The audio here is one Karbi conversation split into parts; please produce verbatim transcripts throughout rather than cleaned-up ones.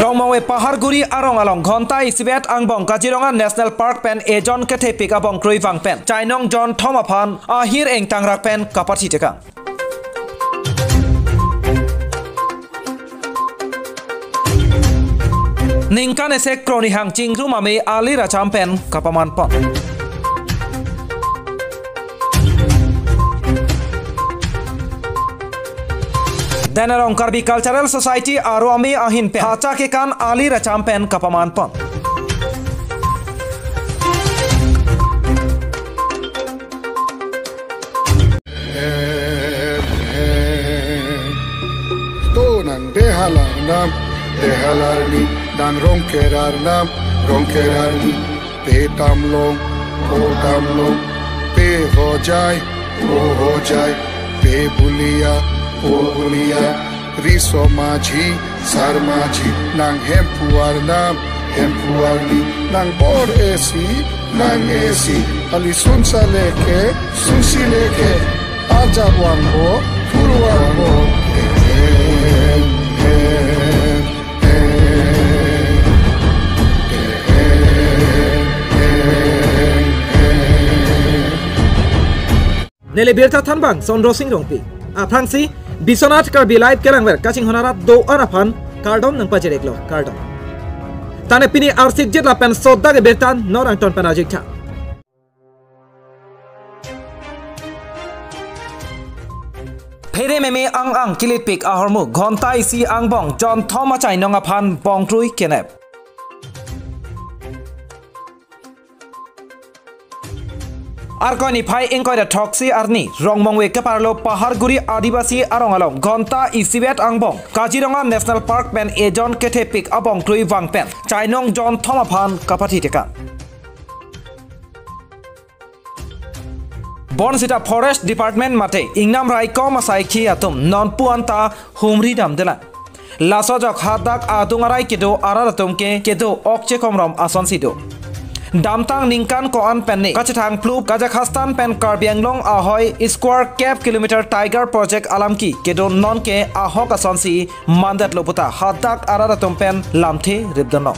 Rongmongve Paharguri arong along ghonta isivet angbong Kaziranga National Park pen ejon kethepik abong krui vang pen chainong jonthom aphan ahir engtangrak pen kapathi tekang. Ningkan isi kronihang chingrum amei alir acham pen kapaman pon. Dena Rong Karbi Cultural Society aro amei ahin pen hacha kekan alir acham pen kapaman pon. Sto nang dehalar nam, dehalar ni, nang rongkerar nam, rongkerar ni, pe tamlong, po tamlong, pe hojai, po hojai, pe bulia, po bulia, riso majhi, sar majhi, nang hempuar nam, hempuar ni, nang bor esi, nang esi, ali sunsa leke, sunsi leke, aja wangbo, purwangbo. Neli birta thanbang Sondro Sing Rongpi. Aphrangsi Biswanath Karbi Live kelangver kachinghon arat do-an aphan kardom nangpajir-iklo, kardom. Tane pini arsik jet lapen sodak ebirta non angton pen ajik tha. Phere meme ang ang kilitpik ahormu ghonta isi angbong jonthom achainong aphan bongkrui kenep. Arkoi niphai ingkoi ra throksi arni Rongmongve keparlo Paharguri Adivasi arong along ghonta isivet angbong Kaziranga National Park pen ejon kethepik abong krui vang pen chainong jonthom aphan kapathi tekang. Bonsita Forest Department mate ingnam raikom asaikhi atum nonpu anta humri damdelang. Laso ajok hadak adung arai kedo arat atum ke kedo ok chekomrom asonsi do. Damtang ningkan ko-an pen ne kachethang phlup Kazakhstan pen Karbi Anglong ahoi square kep kilometer Tiger Project alamki kedo non ke ahok asonsi mandetlo puta hadak arat atum pen lamthe ripdunlo.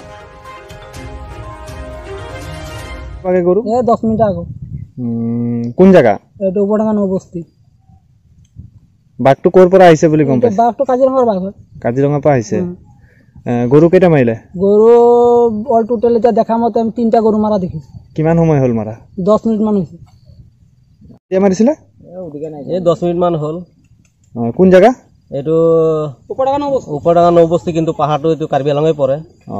আগে গরু? এ দশ মিনিট আগে। হুম, কোন জায়গা? এটা উপরডাঙ্গা নবস্তি। বাঘটো ক'ৰ পৰা আহিছে বুলি গম এইটো পাইছে? বাঘটো কাজিৰঙাৰ বাঘ হয়। কাজিৰঙাৰ পৰা আহিছে। হুম। এ, গৰু কেইটা মাৰিলে? গৰু অল টোটেল এতিয়া দেখা মতে আমি তিনিটা গৰু মাৰা দেখিছোঁ। কিমান সময় হ'ল মাৰা? দহ মিনিটমান হৈছে। কেতিয়া মাৰিছিলে? এই দহ মিনিটমান হ'ল। অ, কোন জাগা? এইটো উপৰডাঙা নবস্তি। উপৰডাঙা নবস্তি, কিন্তু পাহাৰটো এইটো কাৰ্বি আংলঙে পৰে। অ,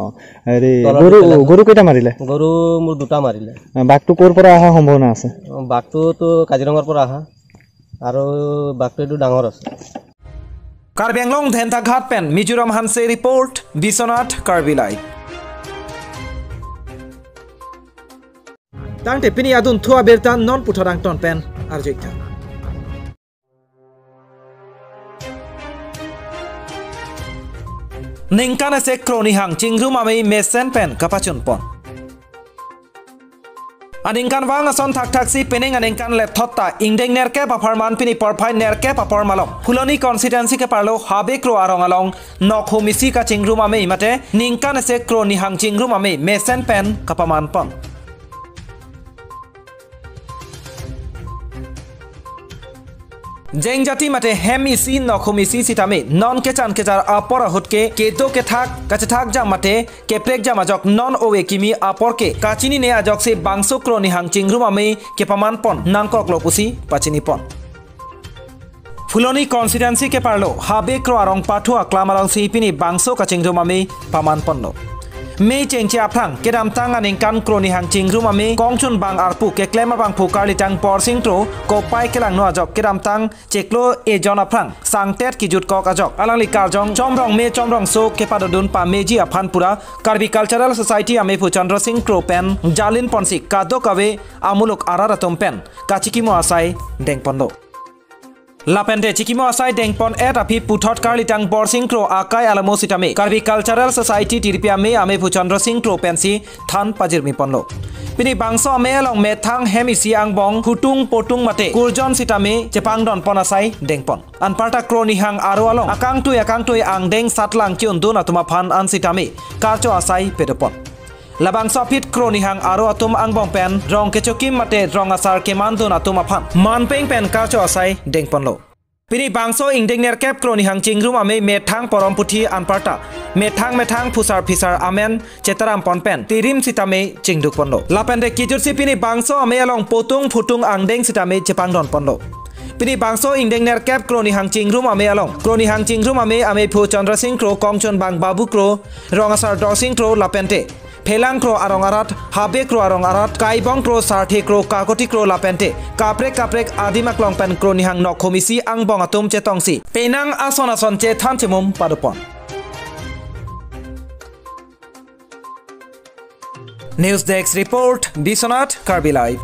হেৰি, তলত গৰু, এইফালে আছে। গৰু কেইটা মাৰিলে? গৰু মোৰ দুটা মাৰিলে। অ, বাঘটো ক'ৰ পৰা অহা সম্ভাৱনা আছে? অ, বাঘটোতো কাজিৰঙাৰ পৰা অহা আৰু বাঘটো এইটো ডাঙৰ আছে। Karbi Anglong Dhentaghat pen Mizoram Hanse report, Biswanath Karbi Live. Tangte pini adun thu abirta non puthot angton pen arjik tha. Ningkan isi kronihang chingrum amei mesen pen kapachun pon. Aningkanvang ason thakthaksi pining aningkan lethot ta ingdeng nerkep apharman pini porphai nerkep apor malom Phuloni constituency keparlo Habe Kro arong along nokhum isi kachingrum amei mate ningkan isi kronihang chingrum amei mesen pen kapaman pon. Jengjati mate hem isi nokhum isi sitame non kechan kechar apor ahut ke kedo kethak kachethak jam mate keprek jam ajok non ove kimi apor ke kachinine ajoksi bangso kronihang chingrum amei kepaman pon nangkoklo pusi pachini pon. Phuloni constituency keparlo Habe Kro arong pathu aklam alongsi pini bangso kachingrum amei paman ponlo. Mei chengche aphrang kedamtang aningkan kronihang chingrum amei kongchun bang arpu keklem abangphu karlitang Borsing Kro kopai kelangno ajok kedamtang chiklo ejon aphrang sangtet kijutkok ajok alangli karjong chomrong me chomrongso kepadodun pameji aphan pura Karbi Cultural Society amephu Chandra Sing Kro pen jalin ponsi kadokave amuluk arat atum pen kachikimo asai dengponlo. Lapente chikimo asai dengpon-et aphi puthot karlitang Borsing Kro akai alamo sitame Karbi Cultural Society tiripi amei amephu Chandra Sing Kro pensi than pajirmi ponlo. Pini bangso amei along methang hem isi angbong hutung potung mate kurjon sitame chepangdon pon asai dengpon. Anparta Kronihang aro along akangtui akangtui angdeng satlang kiundun atum aphan an sitame karcho asai pedopon. Labangso aphi Kronihang aro atum angbong pen rong kechokim mate rong asar kemandun atum aphan manpeng pen karcho asai dengponlo. Pini bangso ingdeng nerkep Kronihang chingrum amei methang porom puthi anparta methang methang phusar phisar amen chetaram pon pen tirim sitame chingduk ponlo. Lapente kijutsi pini bangso amei along potung phutung angdeng sitame chepangdon ponlo. Pini bangso ingdeng nerkep Kronihang chingrum amei along Kronihang chingrum amei amephu Chandra Sing Kro, kongchunbang Babu Kro, rong asar Dorsing Kro lapente Phelang Kro arong arat, Habe Kro arong arat, Kaibong Kro, Sarthe Kro, Kakoti Kro lapente kaprek kaprek adim aklong pen Kronihang nokhom isi angbong atum chetongsi penang ason ason chethan chemum padopon. News Desk Report, Biswanath Karbi Live.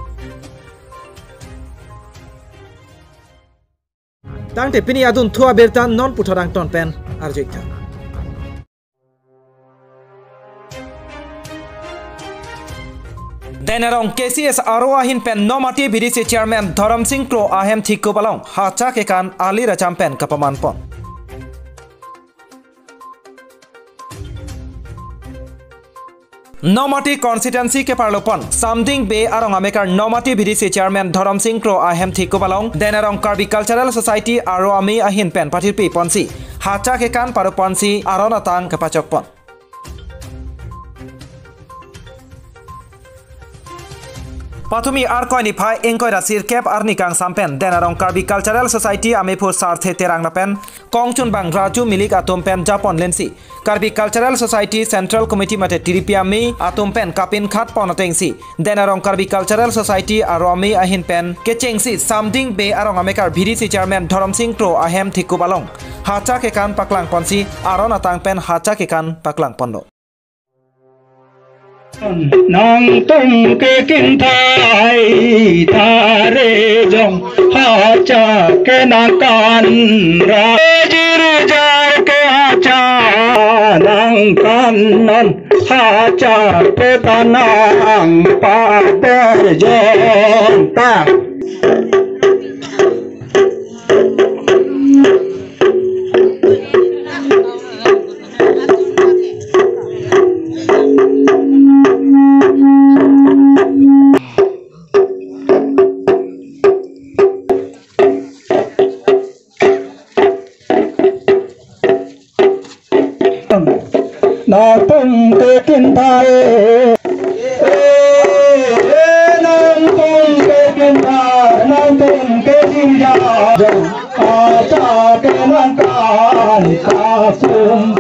Tangte pini adunthu abirta non puthot angton pen arju-iktha. Denarong K C S aro ahin pen Nomati B D C Chairman Dhorom Sing Kro ahem thikup along hacha kekan ali racham pen kapaman pon. Nomati constituency keparlo pon Samding Bey arong amekar Nomati B D C Chairman Dhorom Sing Kro ahem thikup along Denarong Karbi Cultural Society aro amei ahin pen pathirpi ponsi hacha kekan paro ponsi aron atang kepachok pon. Patumi Arkoi niphai ingkoi ra sirkep arni kangsam pen Denarong Karbi Cultural Society amephu Sarthe Terang lapen kongchunbang Raju Milik atum pen japon lensi Karbi Cultural Society Central Committee mate tiripi amei atum pen kapinkhat pon atengsi Denarong Karbi Cultural Society aro amei ahin pen kechengsi Samding Bey arong amekar B D C Chairman Dhorom Sing Kro ahem thikup along hacha kekan paklang ponsi aron atang pen hacha kekan paklang ponlo. Nangtum ke kinthai thare jong hacha ke nangkan ra jirjar ke hacha nangkan non hacha ke tanang pader jong ta. Nangtum ke kinthai, eh, eh, nangtum ke kinthai, nangtum ke jinja, acha ke nangkan kasum,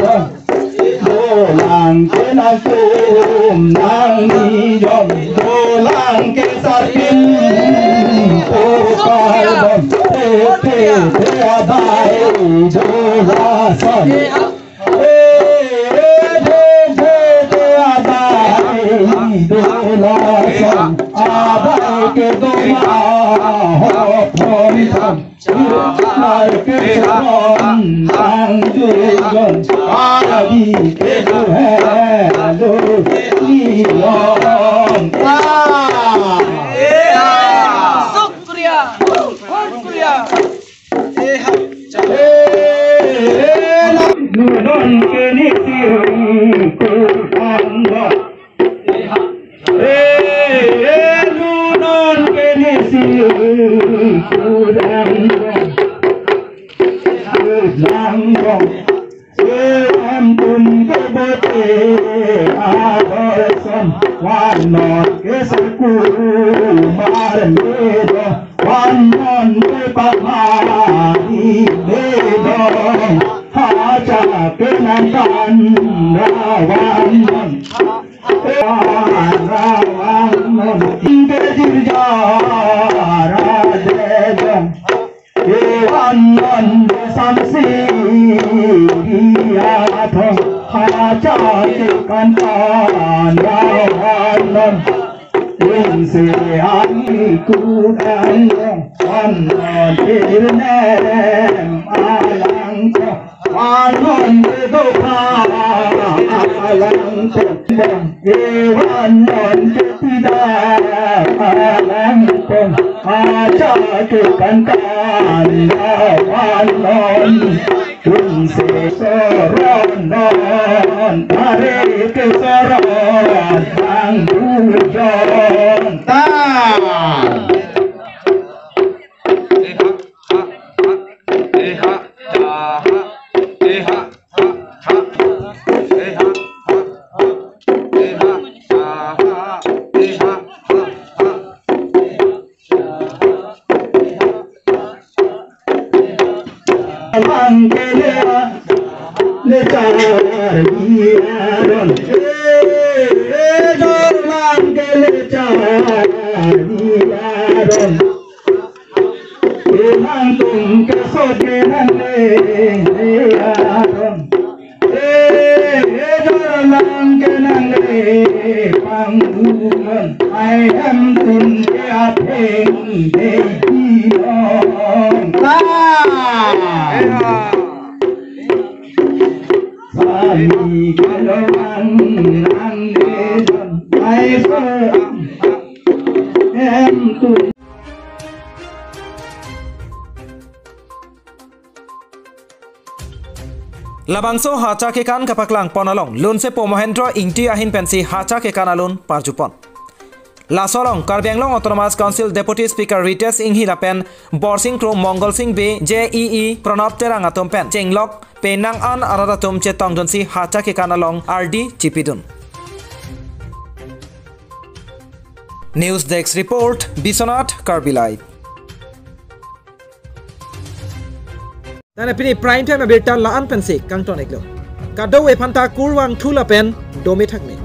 dolang ke nangtum nangni jom, dolang ke sarpin, pokal bom, te, te, te, adai, dola son. Sukriya, Sukriya. Nunon ke nisi kurang ba. Nunon ke nisi kurang ba. Kurang ba. Em tum ke bote adorsam, vanon ke sarku mar medo, vanon ke pamari medo, hacha ke nangkan ra vanon, ra vanon, ke jirja ra dedong. Evan non samsi dia thong hacha ke kan tan rawan non. Sehari kurang on on irnem alangkong, on on kedo alangkong, iwan on ketida alangkong, aja kekantan awan on. Tunse soronon, are ke soron, bang bujon. Ta. Bang kele le char biaron. Eh, eh, dor bang kele char biaron. Elang tum ke so ke nang le biaron. Eh, eh, dor lang ke nang le pangdungan. Ai hem tum ke atheng de bilong. Ta. Sami ke lo lang nang le don. Ai so hem tum. Labangso hacha kekan kapaklang pon along lunsepo Mohendro Ingti ahin pensi hacha kekan alun parjupon. Laso along Karbi Anglong Autonomous Council Deputy Speaker Ritesh Enghi lapen Borsing Kro, Mongol Sing Bey, J E E Pranab Terang atum pen chenglok penang an arat atum chetongdunsi hacha kekan along ardi chipidun. News Desk Report, Biswanath Karbi Live. Nana pini prime time abirta la-an pensi kangton iklo. Kadokave aphanta kurvangthu lapen dome thakme.